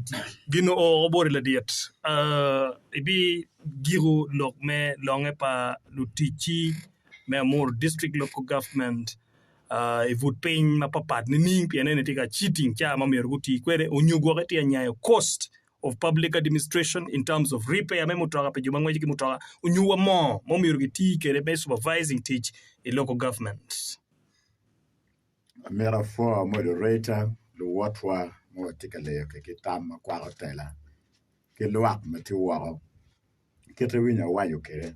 tic. Gin oo boti ladit, ibigiko lok me longe pa luticci me Amuru District Local Government i but piny mapapat nining pien en itye ka cheating ca ma myero guti kwede onyo gwoke tye ka nyayo cost of public administration in terms of repair me mutoka pi jo ma ngweco ki mutoka onyo wa moo ma myero giti kwede me supervising tic i local government. Amito apwo moderator luwotwa ma watye ka leyo kwede ki tam ma kwako tela ki lwak ma tye woko. Kit iwinyo awaco kwede,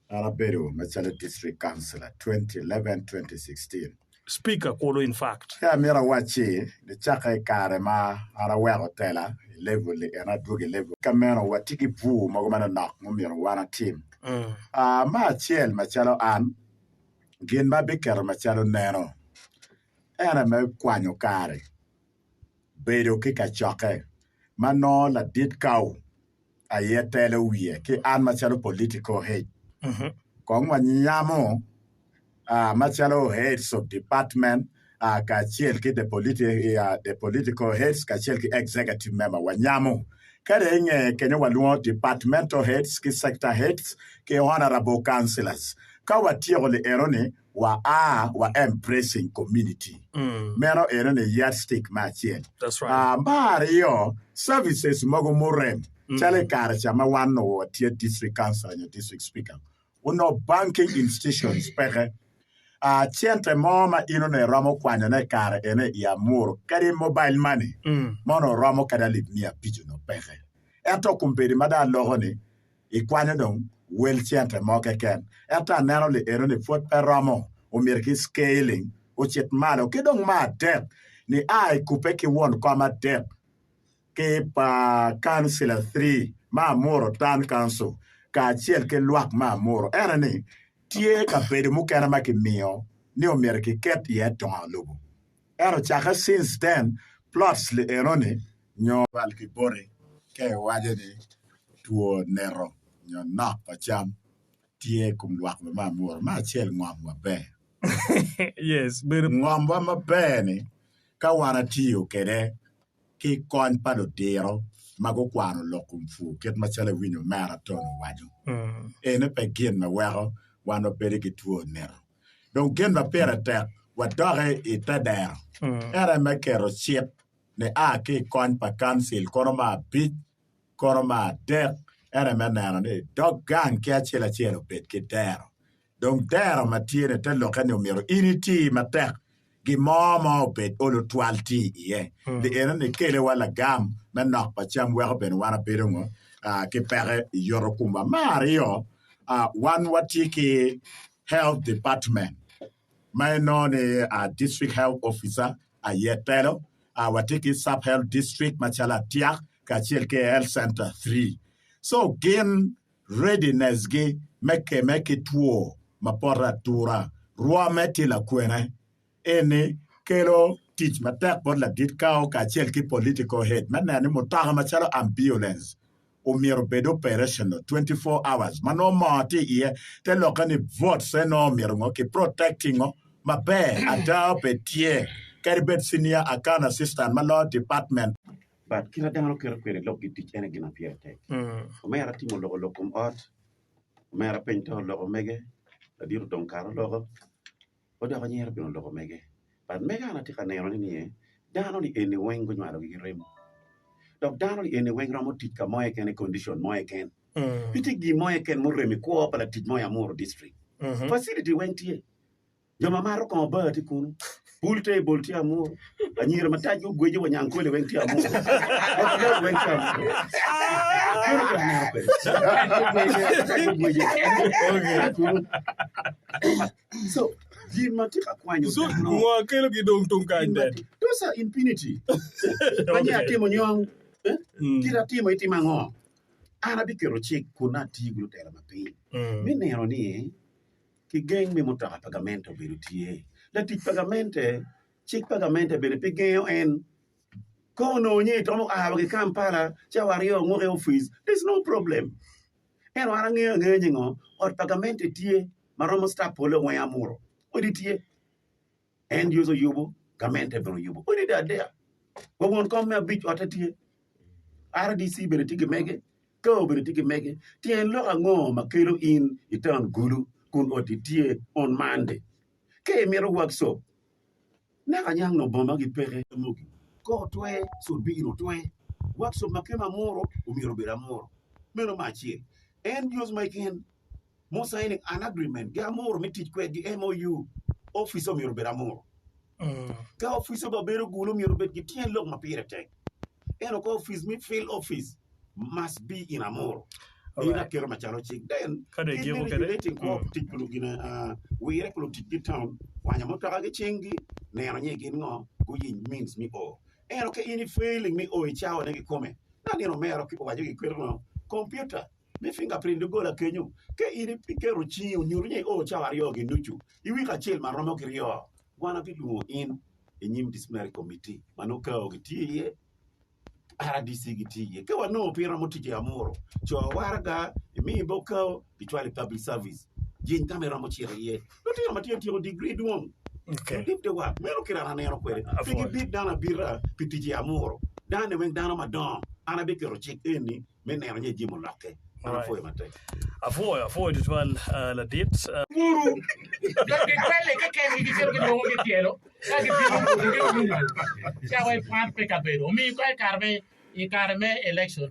an abedo macalo district councilor 2011-2016. Speaker kulu in fact. Ci amito awacci nicakke i kare ma an aweko tela i level li eno adwogo i level ka meno watye ki bur mogo manonok ma omyero wan atim. Me acel macalo an, gin ma abiketo macalo neno en aye me kwanyo kare bedo ki kacokke ma nongo ladit kawu aye telo wiye ki an macalo political head kong wanyamo macalo heads of department kacel ki the political heads kacel ki executive member wanyamo ka dong inge kenyo walwongo departmental heads ki sector heads ki honorable councillors ka watyeko li eno ni wa a wa embracing community meno eno ni yardstick me acel. Me aryo services mogo murem calo i kare ca ma wan onongo watye district councilor nyo district speaker onongo banking institutions peke. Cente mo ma in onongo iromo kwanyone i kare eno i Amuru kadi mobile money ma onongo romo kadi alip miya abic onongo peke. Ento kombeddi ma dong aloko ni Ikwanyo dong wel cente mo keken. Ento aneno li eno ni pwod pe romo, omyero ki scaling ocit malo. Ki dong me adek, ni a i kubbe ki won kom adek ki pa councilor three me Amuru Town Council kacel ki lwak me Amuru ene ni tye kabedo mukene ma kimiyo ni omyero kiket iye dongo lobo. Ento cakke since then plots li eno ni nyo bal ki boti ka iwaco ni two neto nyo nok pa cam tye i kom lwak wa me amuru. Me acel ngom wa ber. Ngom wa maber ni ka wan atiyo kwede ki kony pa ludiro ma gukwano lok kom pur kit macalo iwinyo omera Tony owaco, ene pe gin ma weko wan wabedo ki two neto. Dong gin ma pire tek wadoki i te dero en aye me keto cik nia ki i kony pa kancil kono me abic kono me adek en aye me neno ni dog gang ki acel acel obed ki dero. Dong dero ma tye-ni te lokke ni omyero in iti matek gin mo ma obed olo twal tye iye. Li eno-ni keliwa lagam me nok pa cam weko bene wan abedo ngo ki peke i yoto komwa. Me aryo, wan watye ki Health Department ma inongo ni District Health Officer aye telo, watye ki Sub Health District macalo Atiak kacel ki Health Center three. So gin readiness gi me keme ki two ma poto atura rwomme tye lakwene. Eni kelo tic matek bot ladit kao kacel ki political head me neno ni mutoka macalo ambulance omyero obed operational 24 hours ma nongo moo tye iye te lokke ni votes nongo omyero ngo ki protecting-o maber ada obed tye kadi bed senior account assistant ma loyo department But kit ma dano keto kwede lok i tic ene gin ma pire tek. Omera timo oloko lok kom ot, omera piny to oloko mege, ladit odong kare oloko, odoko nyero bene oloko mege. But mege an atye ka neno ne ni dano ni eni weng gunywalo gi ki remo dok dano ni eni weng romo tic ka mo keken i condition mo keken. Pe tye gin mo keken muremo i kwo pa latic mo i Amuru district. Facility weng tye. Jo ma mato kongo bar tye kunu, pool table tye amuru, anyira ma tac gugweco wa nyangkole weng tye amuru, hot weng tye amuru. Meno kit aneno kwede. Tac gugweco, tye kunu. So, gin ma tye ka kwanyo So, dano, ngo kelo gi dong tung kany gin ma then? tye, those are infinity. Ma nyo atimo nyong, eh? Kit atimo itimo ango? An abiketo cik kun atiyo ki lutela ma piny me neno ni Kigeng me mutoka pa gamente obedo tye. Latic pa gamente, cik pa gamente bene pe gengo en. Ka onongo nyo itomo a wa ki Kampala cawa aryo nguk i opic, there's no problem. Ento an angeyo angeya ni ngo, ot pa gamente tye ma romo staff pole weng amuro, odi tye. NGOs oyubo, gamente bene oyubo. Odi dong adek. Wa won kom me abic otte tye. RDC bene tye ki mege, CAO bene tye ki mege. Tyen lok ango ma kelo in i taun Gulu kun oti tye on Monday? Ka imito workshop, naka nyang nongo boma gi peke. Mogi ka otwe should be in otwe. Workshop ma kemo amuro omyero obed amuro. Meno me acel. NGOs ma ikin mo signing an agreement gi amuro me tic kwedgi MOU, office omyero obed amuro. Ka office ba bedo gulu omyero obed ki tyen lok ma pire tek. Ento ka office me field office must be in amuro. In aketo macalo cik. Then Ka dong kit igiko me kwede? regulating kwo tic pa lugine wire pa lutic ki town kwanyo mutoka ki cinggi neno ni gin ngo guyiny means me o. Ento ka in i failing me o i cawa ne kikome na nino omera owaco ki kwede ngo computer me fingerprint dogola kenyo ka in iketo cingi onyuto ni io cawa aryo ki nucu i wik acel ma romo ki ryo wan wabilwongo in i nyim disciplinary committee ma nongo kao gitye iye RDC gitye iye ka wanongo pe iromo tic i amuro co waraga imi bot kao gicwalo i public service jiny ka ma iromo cito iye lutino ma tye tyeko degree dwong Okay. leave the work meno kit an aneno kwede pe Apwoyo. gibit dano abita pi tic i amuro dano-ni weng dano madongo an abiketo cik eni me neno ni jami olokke. An apwoyo matek. Apwoyo, apwoyo tutwal ladit. Buru dok gikwelle kekengi gicito gilwongo gityelo ka gibino buto girumo ca wai kwan pe kabedo omiyo ka i kare me election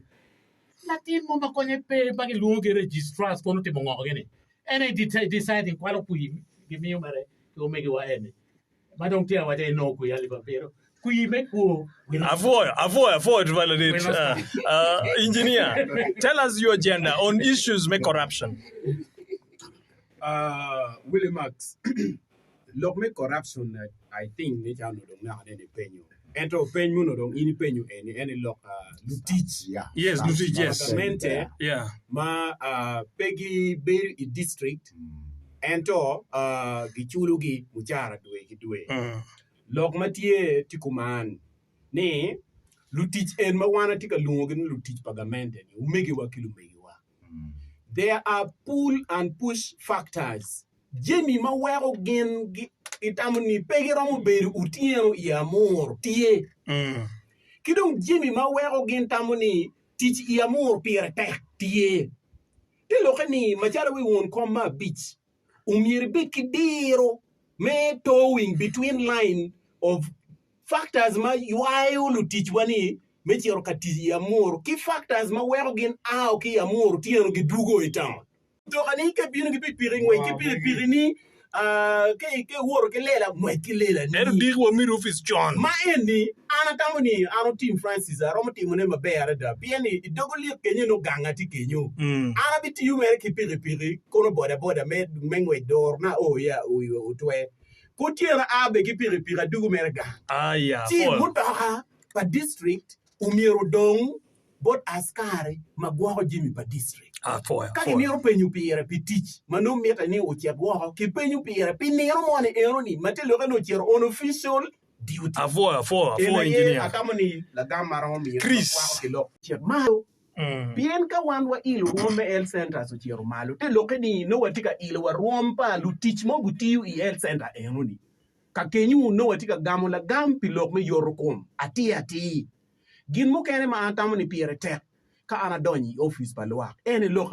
latin mo ma konye pe ma gilwongo ki registrars kono otimo ngo gini en aye deciding kwalo kwir gimiyo mere ki omegiwa eni. Ma dong tye awaca inongo kwir alip abiro, kwir me kwo. Apwoyo, apwoyo, apwoyo tutwal ladit. Uh, engineer, tell us your agenda on issues me corruption. Uh, Willie Max, lok me corruption I think ni calo onongo dong naka nene ipenyo. Ento peny ma onongo dong in ipenyo eni en aye lok uh, lutic Yeah. Yes, lutic, yes. gamente Yeah. ma uh, pe gibedo i district Ento giculogi mucara dwe ki dwe. Lok ma tye tye kuman ni, lutic en ma wan atye ka lwongogi ni lutic pa gamente-ni, omegiwa ki lumegiwa, there are pull and push factors, jami ma weko gin gitamo ni pe giromo bedo otyeno i amur tye, ki dong jami ma weko gin tamo ni tic i amur pire tek tye. Te lokke ni, macalo wi won kom me abic, omyero ibed ki diro me towing between line of factors ma ywayo luticwa ni me cito ka tic i Amuru ki factors ma weko gin ao ki i Amuru tyeno gidwogo i town. Mutoka ni ka ibino ki pikipiki ngwec ki pikipiki ni Ka iwoto ki lela, ngwec ki lelani. Ento diki wamito opic con. Ma eni, an atamo ni an Otim Francis aromo timone maber adada pien ni i dog olik kenyo nongo ganga tye kenyo. An abitiyo mere ki pikipiki kono bodaboda me ngwec doro na o iye otwe. Kutyeno aa bene ki pikipiki adugo mere gang. Ci mutoka pa district omyero odong bot askari ma gwoko jami pa distrik. Ka gimito penyo pire pi tic ma nongo mitte ni ocit woko, kipenyo pire pi nino moni enoni ma te lokke ni ocito on official duty. En aye atamo ni lagam ma aromo miyo ma kwako ki lok cit malo. Pien ka wan wailo rwom me health centers ocito malo, te lokke ni nongo watye ka ilo wa rwom pa lutic mo gutiyo i health center enoni. Ka kenyo nongo watye ka gamo lagam pi lok me yoto kom atir atir. Gin mukene ma an atamo ni pire tek ka an adonyo i opic pa lwak en aye lok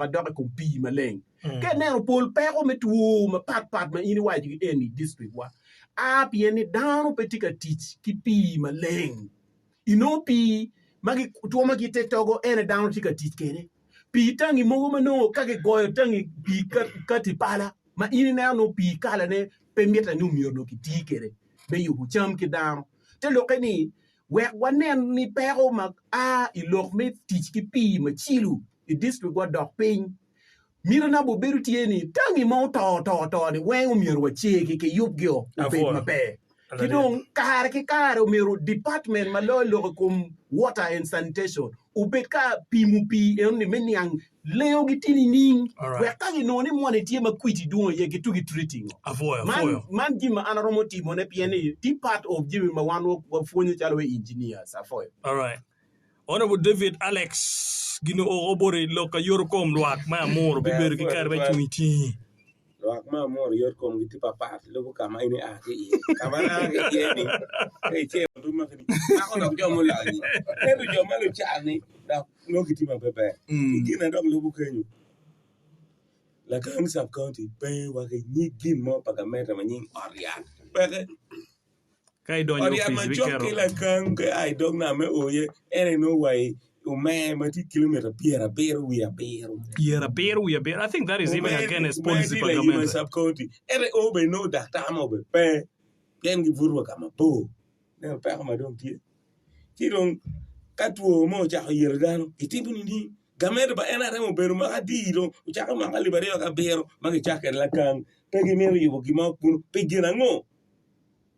adok i kom pii maleng. Ka ineno pol peko me two mapatpat ma in iwacogi eni i distrikwa a pien ni dano pe tye ka tic ki pii maleng. Inongo pii ma gitwomo ki i te togo en aye dano tye ka tic kwede. Pii tangi mogo ma nongo ka kigoyo tangi pii kati pala ma in ineno nongo pii kalane pe mitte ni omyero nongo kiti kwede me yubo cam ki dano. Te lokke ni, wek wanen ni peko ma a i lok me tic ki pii macilo i distrikwa dok piny, mitina bene bedo tye ni tangi ma oto to to-ni weng omyero wacergi kiyubgio obed maber. Ki dong kare ki kare omyero department ma loyo lok i kom water and sanitation obed ka pimo pii enoni me niang lengo gitye nining wek ka ginongo ni moni tye ma kwidi dwong iye gitugi treating o. Man man jami ma an aromo timone pien ni tye part of jami ma wan wapwonyo calo wa engineers. Apwoyo. Alright. Honourable David Alex gin oo boti lok ka yoto kom lwak me Amuru bibedo ki kare me cung i cingi. Lwak me amuru yot komgi tye papat lubo ka ma in ia ki iye. Ka ma an aa ki iye-ni, ka icito tung maki-ni, mako dok jo mulony-nyi. Ento jo ma lucan-ni dok nongo gitye ma pe ber. Ki gin na dok lubo kenyo, Lakang Sub-County pe wa ki nyig gin mo pa gamente ma nying ot yat peke. Ka idonyo Ot i yat opic macok ki ibiketo. Lakang ka ia i dog nam me o iye, en aye nongo wa i Omer ma tye kilomita 77. 77. I think that is even Omer against Omer policy tye pa Layima gamente. Sub-County, ento i o bene nongo daktar mo bene pe pien gibuto wa ka mabor. Ineno peko ma dong tye. Ci dong ka two mo ocako yelo dano, gitimo nining? Gamente pa NRM obedo mwaka adi dong? Ocako mwaka alip aryo ki abiro ma gicako kwede Lakang. Pe gimito yubo gin mo kunu. Pi gin ango?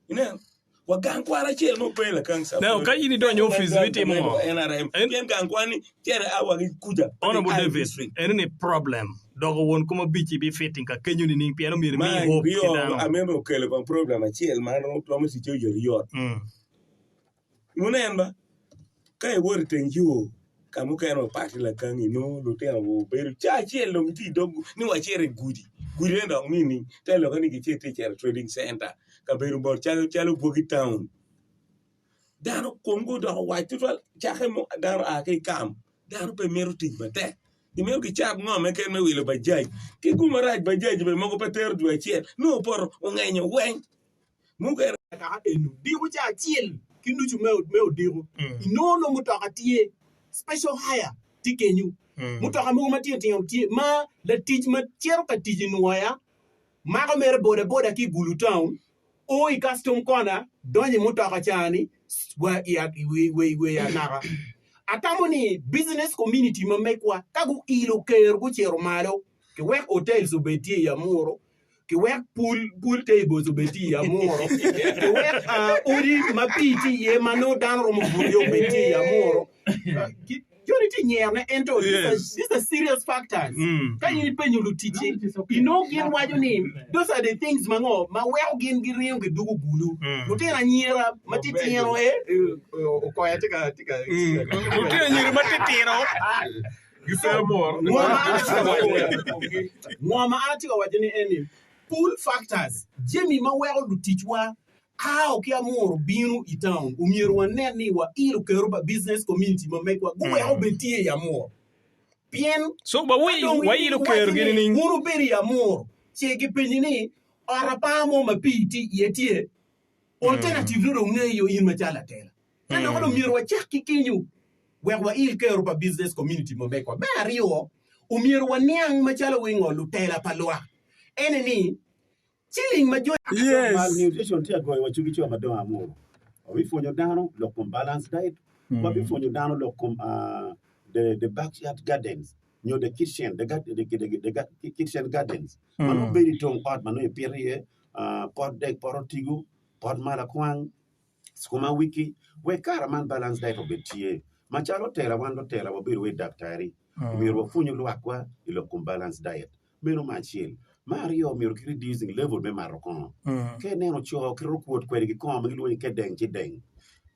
Ineno? Wa gang kwan acel mo pe i Lakang Now, Sub-County. ka in idonyo i Peko ma opic gang ibitimo gamente ngo? pa NRM. En- Pien gang kwan ni cene a wa ki kuca, pe Honorable gia i David, district. eno ni problem. Doko won kom abic ibi fitting ka kenyo nining pien omyero imi Ma hope ki ryo dano. amito okelo kong problem acel ma romo ticce oyotoyot. Mm. Wunen ba, ka iwoto i teng yo ka mukene opat ki lakangi inongo lutino gubedo ca acel dong gitye i dog ni wacito i gudi, gudine dok nini te lokke ni gicito i cito trading center kabedo bot calo calo Bwogi town. Dano komgi odoko wac tutwal cakke mo dano oa ki i kam dano pe mito tic matek gimito gicat ngo keken me wilo bajaj ki gumarac bajaj bene mogo pe tero dwe acel nongo opoto ongenyo weng. Mukene. Kaka eno diko ca acel ki nucu me odiko, inongo nongo mutoka tye, special hire tye kenyo, mutoka mogo matino tino tye ma latic ma cito ka tic i Nwoya mako mere boda boda ki i Gulu town o i custom corner donyo i mutoka ca-ni wa i anaka. Atamo ni business community ma megwa ka guilo ker gucito malo ki wek hotels obed tye i Amuru, kiwek pool, pool tables obed tye i amuro, kiwek uh, odi ma pii tye iye ma nongo dano romo buto iye obed tye i amuro. Uh, ki- Joni tye nyerone ento these are, Yes. these are serious factors. Mm. Ka in ipenyo luticci, inongo gin waco ni those are the things ma ngo ma weko gin giringo gidugo gulu. Mm. Lutino anyira ma titino eh, eh, okoya tye ka tye ka Mm. Lutino anyira ma titino. Ngo ma an atye ka waco Ngo ma an atye ka waco ni en ni pull factors, jami ma weko luticwa ao ki amuru bino i town omyero wanen ni wailo kero pa business community ma megwa guweko obed tye i amuru. Pien So ka ba dong in wailo iwaco kerogi ni nining? wun wubedo i amuru ce gipenyi ni ot apar mo ma pii tye iye tye, alternative nongo dong ngeyo in macalo latela. Ka lok dong myero wacak ki kenyo wek wail kero pa business community ma megwa. Me aryo, omyero waniang macalo wingo lutela pa lwak ene ni ciling ma jo. Yes. Malnutrition tye ka goyo wa cogi co madongo amuru. Wabipwonyo dano lok kom balanced diet, wabipwonyo dano lok kom the the backyard gardens nyo the kitchen the the kitchen gardens ma nongo bedo i tong ot ma nongo ipito iye pot dek, pot otigo, pot malakwang, Sukuma wiki, wek kara man balance diet obed tye. Macalo tela wan lutela wabedo wa i daktari, omyero wapwonyu lwakwa i lok kom balance diet. Meno me acel. Me aryo omyero ki reducing level me mato kongo. Ka ineno co ki rokwot kwede ki kongo ma gilwongo ni kedeng ci deng.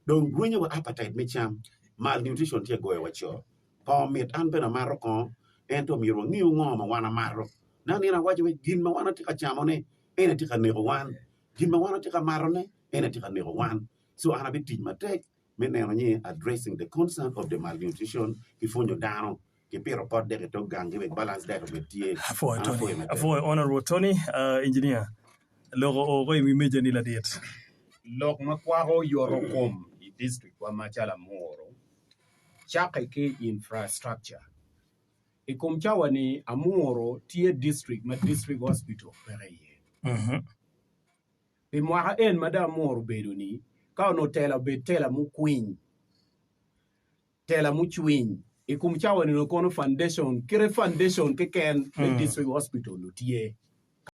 Dong rwenyo wa appetite me cam, malnutrition tye ka goyo wa co. Kongo mit an bene amato kongo ento omyero wangeyo ngo ma wan amato. Nongo awaco ni gin ma wan watye ka camo ni en aye tye ka neko wan. Gin ma wan watye ka matone en aye tye ka neko wan. So an abitic matek me neno ni addressing the concern of the malnutrition ki pwonyo dano ki pito pot dek i tok ganggi wek balance diet obed tye. Apwoyo An Tony. apwoyo matek. Apwoyo Honorable Tony. Uh, engineer, loko o ko i wi meja ni ladit. Lok ma kwako yoto kom i distrikwa macalo Amuru cakke ki i infrastructure. I kom cawa-ni, Amuru tye distrik ma District Hospital peke iye. Pi mwaka en ma dong Amuru obedo-ni, ka onongo tela obed tela mukwiny, tela mucwiny, i kom cawa-ni onongo kono foundation, kite foundation keken me District Hospital-lu tye.